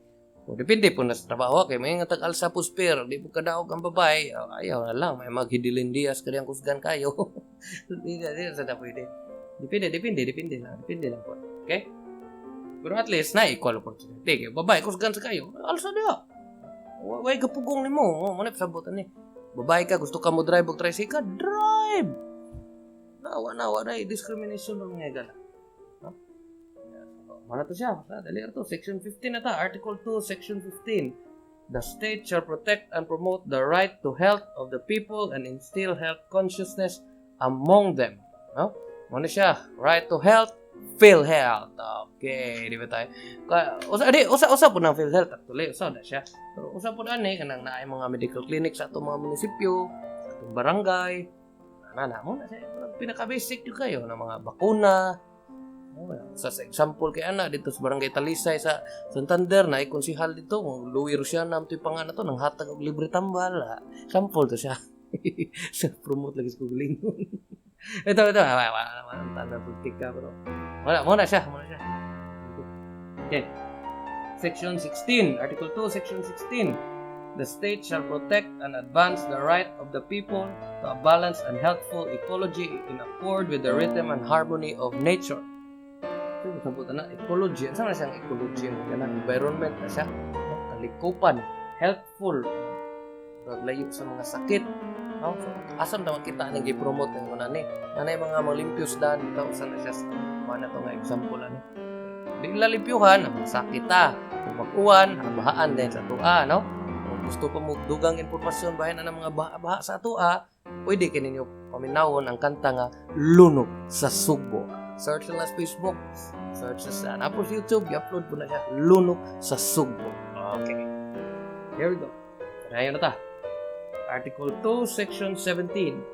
O depende po na sa trabaho kay may nga tag-alsa puspir, di po kadaog ang babae, ayaw na lang may maghidilin dias kadiyang kusgan kayo. Di na di sa pwede. Depende, depende, depende lang, depende lang po. Okay? Pero at least na equal opportunity. Kay babae kusgan sa kayo, alsa diha. Way gapugong nimo, mo na pasabot ani. Babae ka, gusto ka mo drive og tricycle, drive. Nawa na, wala discrimination ng mga gala. No? Mana to siya? Dali to. Section 15 na ta. Article 2, Section 15. The state shall protect and promote the right to health of the people and instill health consciousness among them. No? Muna siya. Right to health, PhilHealth. Okay, di ba tayo? Usa di usa usa po ng PhilHealth actually, usa na siya. Pero usa po ani kanang naay mga medical clinic sa atong mga munisipyo, sa atong barangay. Na na mo na siya. Pinaka-basic jud kayo na mga bakuna. Sa example kay ana dito sa Barangay Talisay sa Santander na konsihal dito, Louis Rusiana ang pangalan to nang hatag og libre tambal. Ah. Sample to siya. Sa promote lagi sa kugalingon. Ito ito, wala wala wala tanda politika pero wala mo na siya, mo na siya. Okay. Section 16, Article 2, Section 16. The state shall protect and advance the right of the people to a balanced and healthful ecology in accord with the rhythm and harmony of nature. So, sabot na ecology. Ano na siyang ecology? Kanang environment na siya. Kalikupan, healthful, layo sa mga sakit. No? So, asan na makita ang gi-promote ng mga ni? Nanay mga malimpios daan bitaw usa na siya sa mga to nga example ani. Di lalimpyuhan, ang sakit ta. Kung mag-uwan, ang bahaan din sa atoa, no? Kung gusto pa mo dugang impormasyon bahin na ng mga baha-baha sa atoa, pwede kay ninyo paminawon ang kanta nga Lunok sa Sugbo. Search lang sa Facebook, search sa napos YouTube, i-upload po na siya, Lunok sa Sugbo. Okay. Here we go. Padayon na ta. Article 2, Section 17.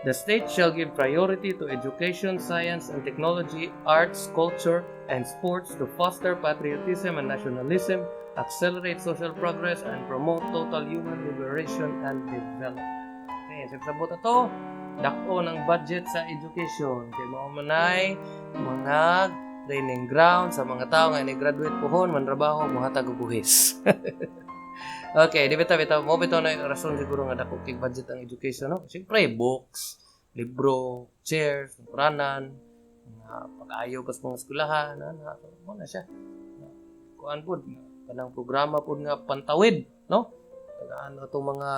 The state shall give priority to education, science and technology, arts, culture, and sports to foster patriotism and nationalism, accelerate social progress, and promote total human liberation and development. Okay, sa sabot ato, dako ng budget sa education. Kay mao manay mga training ground sa mga tao nga ni-graduate pohon, manrabaho, mohatag og buhis. Okay, di bitaw bitaw mo bitaw na rason siguro nga dako kay budget ang education, no? Siyempre, books, libro, chairs, puranan, mga pag-ayo pas mga eskwelahan, na, mo na siya. Kuan pud kanang programa pud nga pantawid, no? Tagaan atong mga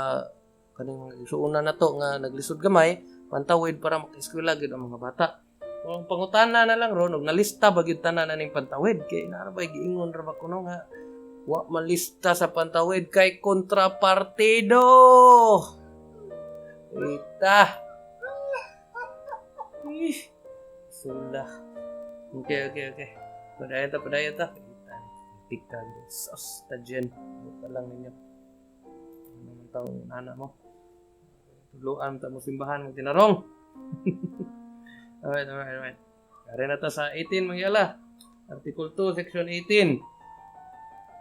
kaning mga igsuonan nato nga naglisod gamay, pantawid para maka-eskwela gyud ang mga bata. Kung pangutana na lang ron, og nalista ba gyud tanan aning pantawid kay naa ra ba giingon ra ba kuno nga wa malista sa pantawid kay kontrapartido. Ita. Ih. Sula. Okay. Padayon ta, padayon ta. Ita. Tika. Sos, tajen. Buta lang ninyo. Ano man taong nana mo? Tuluan ta mo simbahan mo tinarong. Alright. Kare na ta sa 18, mga yala. Article 2, Section 18.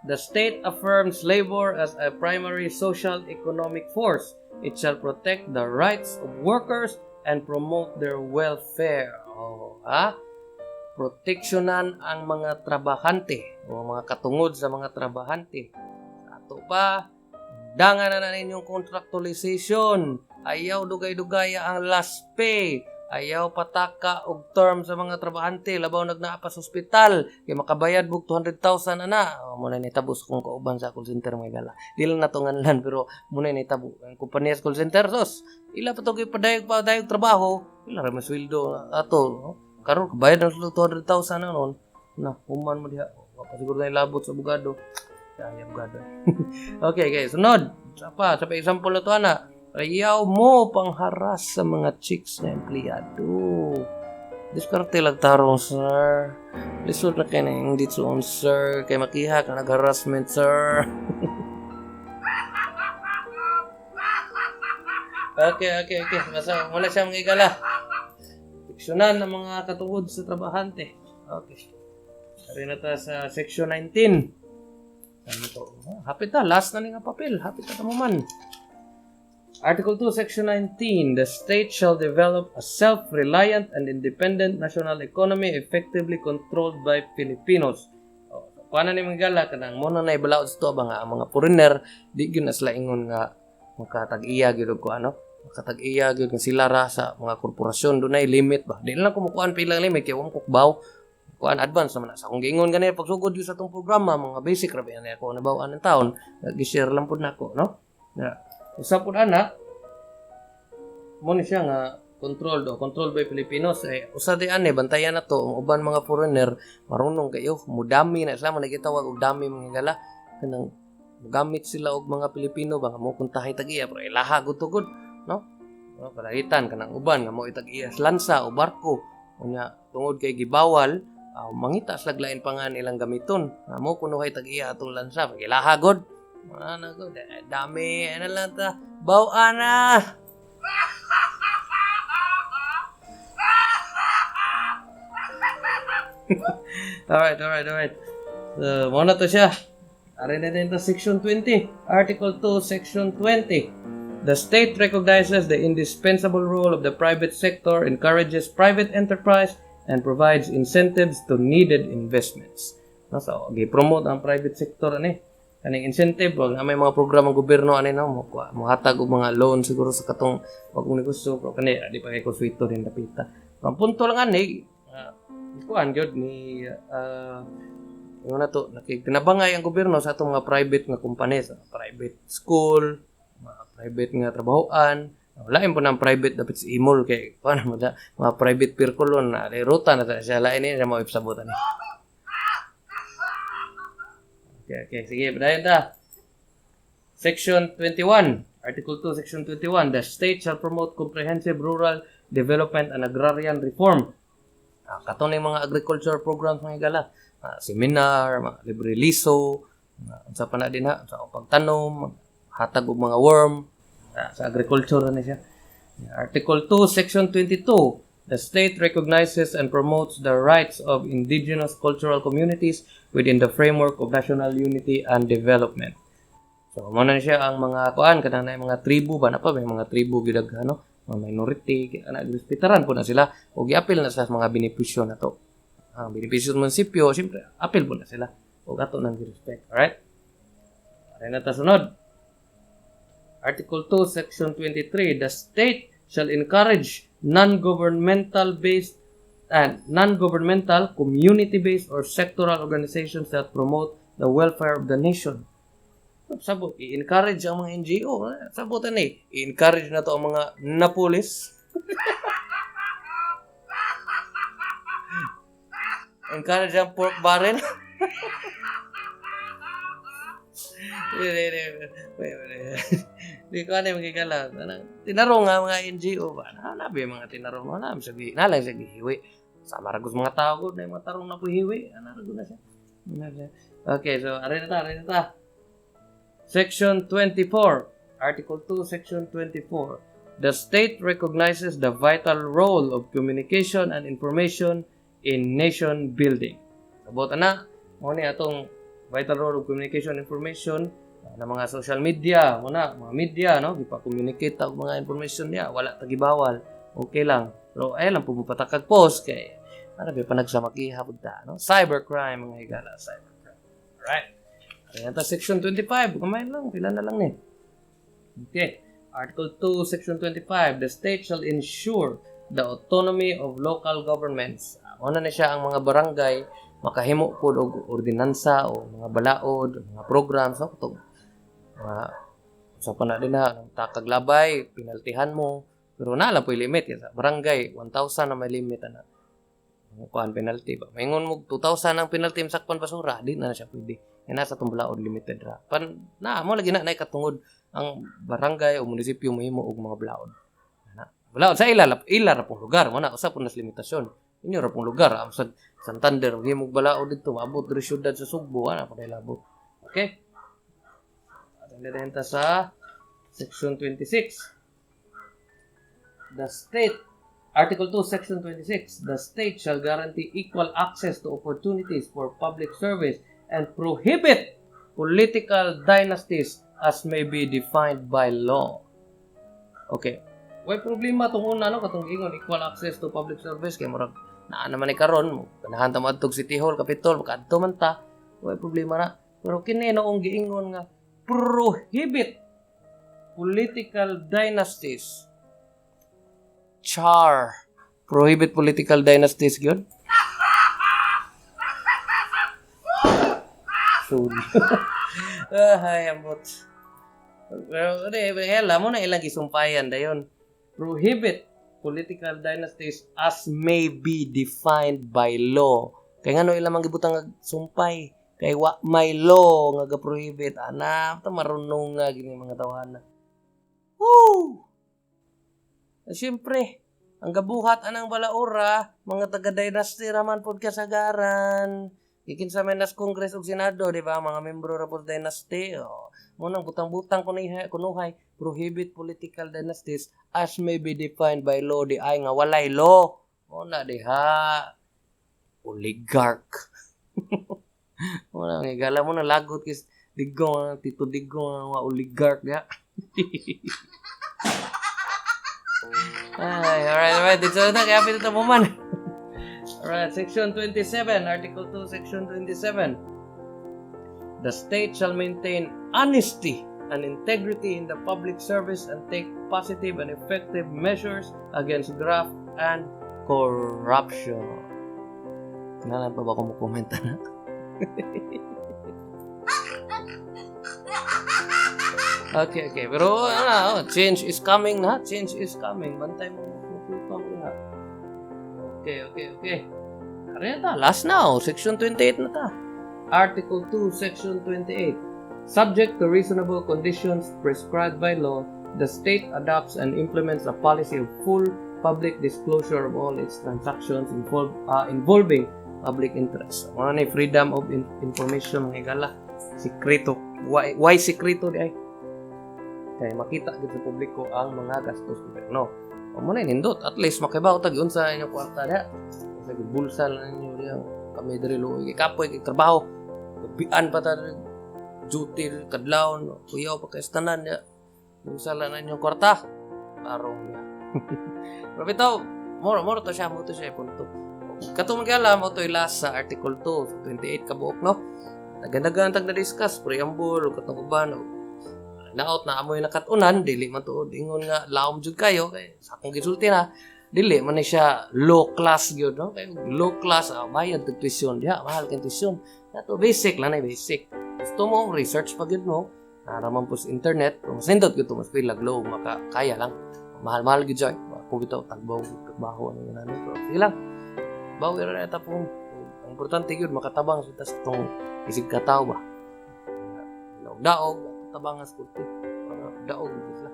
The state affirms labor as a primary social economic force. It shall protect the rights of workers and promote their welfare. Oh, ha? Proteksyonan ang mga trabahante o mga katungod sa mga trabahante. Sa ato pa, dangan na ninyong contractualization. Ayaw dugay-dugay ang last pay. Ayaw pataka og term sa mga trabahante labaw nagnaa pa sa ospital kay makabayad bug 200,000 ana. Oh, muna ni tabo sa kong kauban sa call center, mga gala. Di lang nato nganlan pero muna ni tabo. Ang kumpanya sa call center sos. Ila pa to kay padayog padayog trabaho, ila ra man sweldo ato. No? Karon kabayad na sila 200,000 na nun. Na human mo diha. Wa pa siguro na ilabot sa abogado. Kaya abogado. Okay, guys, sunod. Sa pa example na to ana. Ayaw mo pangharas sa mga chicks na empleyado. Diskarte lang tarong, sir. Lisod na kayo na dito on, sir. Kay makiha ka nag-harassment, sir. Okay. Basta wala siya mga igala. Seksyonan ng mga katungod sa trabahante. Okay. Ari na ta sa section 19. Ano to? Hapit na. Last na ni nga papel. Hapit na tamo man. Article 2, Section 19. The state shall develop a self-reliant and independent national economy effectively controlled by Filipinos. Oh, kuha na ni mga gala, kanang muna na ibalaod sa to ba nga ang mga foreigner, di gyud na sila ingon nga makatag-iya gyud og kuan, no? Makatag-iya gyud nga sila ra sa mga korporasyon, dunay limit ba. Di lang kumukuan pilang limit kay wa mo kukbaw. Kuan advance naman na sa akong giingon ganina pagsugod gyud sa atong programa, mga basic ra ba yan ako nabaw-an ng taon, gi-share lang pud nako, no? Na usa pud ana mo ni siya nga controlled o controlled by Filipinos eh usa di ani bantayan na to ang uban mga foreigner marunong kayo mudami na sila mo nagitawag og dami mga gala kanang gamit sila og mga Pilipino ba nga mo kuntahay tag-iya pero ilaha gud tugod, no? No, palaitan kanang uban nga mo itag-iya sa lansa o barko unya tungod kay gibawal, mangita sila lain pa nga nilang gamiton nga mo kunuhay tag-iya atong lansa pag ilaha gud. Ano ko, dami, ano lang ta, baw ana! Alright. So, muna to siya. Ari na din to Section 20. Article 2, Section 20. The state recognizes the indispensable role of the private sector, encourages private enterprise, and provides incentives to needed investments. No, so, gi-promote ang private sector ani. Kaning incentive wag na may mga programa ang gobyerno ani no mo mohatag og mga loan siguro sa katong bagong negosyo pero kani di pa kay kuswito din dapita. Pero ang punto lang ani kuan gyud ni ingon na to nakikinabangay ang gobyerno sa atong mga private nga kumpanya, sa private school, mga private nga trabahoan. Lain po ng private dapat sa imol kay kuan mo da mga private pirkulon na ruta na ta siya lain ni mo ipsabutan ni. Okay. Sige, padayon ta. Section 21. Article 2, Section 21. The state shall promote comprehensive rural development and agrarian reform. Kato na yung mga agriculture programs, mga higala. Seminar, mga libre liso, mga, unsa pa na din ha, sa pagtanom, hatag og mga worm, sa agriculture na siya. Article 2, Section 22. The state recognizes and promotes the rights of indigenous cultural communities within the framework of national unity and development. So, mo na siya ang mga kuan, kanang na mga tribo ba na pa may mga tribo gyud, ano, mga minority ana, respetaran po na sila o giapil na sa mga benepisyo na to. Ang benepisyo sa munisipyo, siyempre apil po na sila o ato nang gi-respect. Alright? Aray na ta sunod. Article 2, Section 23. The state shall encourage non-governmental based and non-governmental, community-based or sectoral organizations that promote the welfare of the nation. Sabot, i-encourage ang mga NGO. Sabot ani, i-encourage na to ang mga napulis. Encourage ang pork barrel. Di ko ano magigala. Tinarong nga mga NGO ba? Nabi mga tinarong mo na sabi, nalang sa gihiwi. Sama ra mga tao ko na mga tarong na po hiwi. Ana ra na siya. Okay, so aray na ta, aray na ta. Section 24, Article 2, Section 24. The state recognizes the vital role of communication and information in nation building. Sabot ana, mo ni atong vital role of communication and information na mga social media, mo na mga media, no, gipa-communicate og mga information niya, wala ta gibawal. Okay lang. Pero ay lang po patakag post kay para ba panagsamakiha pud ta, no? Cybercrime, mga higala, cybercrime. Alright. Ayan ta Section 25, kamay lang, pila na lang ni. Okay. Article 2, Section 25, the state shall ensure the autonomy of local governments. Mao na siya ang mga barangay makahimo pod og ordinansa o mga balaod, mga programs, no, katong mga sa pa na din na takag labay, penaltihan mo. Pero na lang po limit sa barangay, 1,000 na may limit ana. Ang kuan penalty ba. Maingon mo 2,000 ang penalty sakpan basura, di na siya pwede. Kaya nasa itong balaod, limited ra. Pan na mo lagi na nay katungod ang barangay o munisipyo mohimo og mga balaod. Na. Balaod sa ila ila ra pong lugar, mo na usa po nas limitasyon. Inyo ra pong lugar ang sa Santander himog balaod didto maabot diri syudad sa Sugbo, ana pa labot. Okay? Atong ta sa Section 26. The state Article 2, Section 26, the state shall guarantee equal access to opportunities for public service and prohibit political dynasties as may be defined by law. Okay. Way problema tong una, no, katong giingon equal access to public service kay murag naa naman ni karon mo ganahan ta moadtog City Hall, Capitol, makadto man ta. Way problema na. Pero kini noong giingon nga prohibit political dynasties. Char. Prohibit political dynasties gyud. Sorry. Ay, ambot. Pero, di, hela mo na ilang gisumpayan dayon. Prohibit political dynasties as may be defined by law. Kaya nga no ilang manggibutang nga sumpay. Kay wa may law nga ga-prohibit. Ana, ta marunong nga gini mga tawhana. Woo! Siyempre, ang gabuhat anang balaora, mga taga-dynasty raman pod kasagaran. Ikinsa man nas Congress ug Senado, di ba? Mga membro ra pod dynasty. Oh. Mo nang butang-butang kunuhay, kunuhay prohibit political dynasties as may be defined by law, di ay nga walay law. Mo na diha oligarch. Mo na ngigala mo na lagot kis digong Tito Digong nga oligarch diha. Ay, alright. Dito na, kaya pito mo man. Alright, Section 27, Article 2, Section 27. The state shall maintain honesty and integrity in the public service and take positive and effective measures against graft and corruption. Kailangan pa ba ako mo-comment na? Okay. Pero ano, change is coming na. Change is coming. Bantay mo mo na. Okay. Ari na ta. Last na. Oh. Section 28 na ta. Article 2, Section 28. Subject to reasonable conditions prescribed by law, the state adopts and implements a policy of full public disclosure of all its transactions involving public interest. Mao ni freedom of information, mga higala. Sikreto. Why sikreto diay? Kay makita gid sa publiko ang mga gastos gobyerno. O mao na nindot. At least makibaw tag unsa inyo kwarta diha. Sa bulsa lang ninyo diha. Kami diri luoy kay kapoy kay trabaho. Gabian pa ta diri, duty kadlawon, kuyaw pa kay tanan diha. Unsa lang inyong kwarta? Tarong niya. Pero bitaw, moro to siya, mao to siya punto. Kato mga mao to last sa Article 2, 28 ka buok, no? Naganagan tag na discuss, preamble, ug katong uban, ug naot na amoy nakatunan, dili man tuod ingon nga laom jud kayo, kay sa akong gisulti na, dili man ni siya low class gyud, no? Kay low class, bayad tag tuition, diha, mahal kay tuition. Nato basic lang na basic. Gusto mo, research pa gyud mo, naraman po sa internet, pero mas nindot gyud to, mas pilag low, makakaya lang. Mahal-mahal gyud siya. Ako bitaw tagbaw, tagbaho ano yun ano. Pero sige lang. Baw ra na tapong. Ang importante gyud makatabang sa sa atong isig katawo ba. Daog daog tabang sa korte. Para daog gyud sila.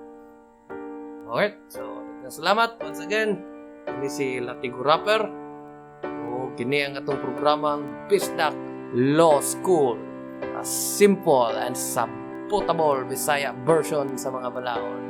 Alright, so salamat once again. Kini si Latigo Rapper. O kini ang atong programang Bisdak Law School. A simple and sabotable Bisaya version sa mga balaod.